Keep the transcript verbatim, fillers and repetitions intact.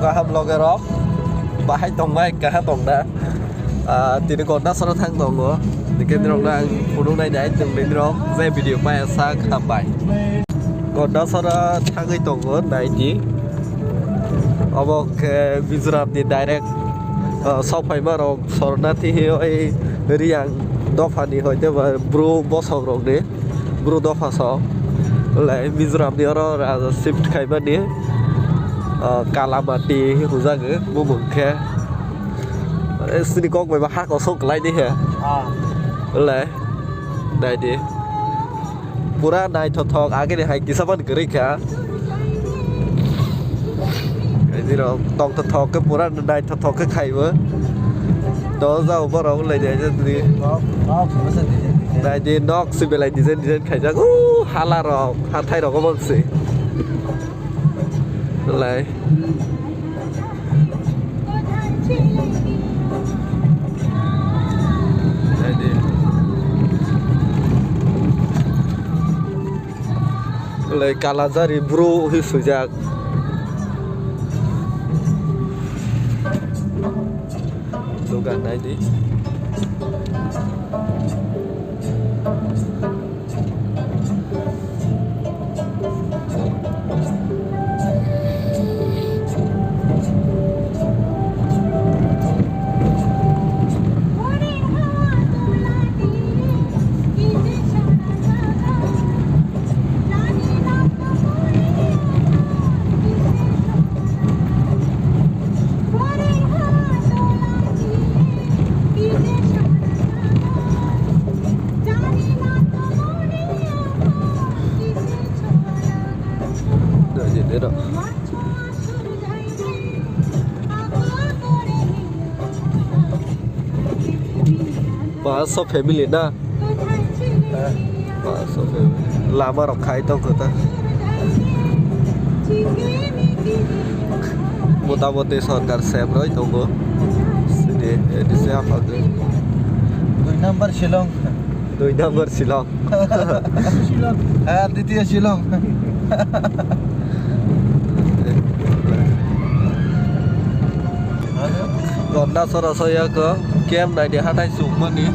Kaham loge rok, bahai tongbai, kaha tongna. Ah, tini Gondasora thang tongo. Tini rok ang phunuk nai nai tong nini rok, je video paya sak hambai. Gondasora thangwi tongo, nai di. Obo khe Mizoram ni direct, ah, sok phaima rok sorna thi oi Riyang dopha ni hoi te ba bru bosong rok ni. Bru dopha so. Lai Mizoram ni oro raja shift khaimani, ah, Kalamati hwnjago bumung khe. Eh, sini kok bai ba ha kosong kwlai di he. Ah. Lai. Nai di. Pura naithothok, agini hai kisa ban kwrwi kha. Nai di rok, tongthothok khe pura naithothok khe khaibo. To jao borok lai di, nai di. Nok, nok, masa di, di, di. Nai di, nok se belai design, design khaijak. Uh, hala rok, hathai rok omo se. Lai. Nai di. Lai Kalajari bru hi swijak. Dogan nai di. Paso family na? Paso family. Lama rok khai tong kho ta. Motamoti sorkar sem roi tongo. Sini, eh, A D C aphagwi. Dui number Shillong. Dui number Shillong. Shillong. Ah, ditiyo Shillong. Gondasora soyakho, camp nai di hathai chukmani.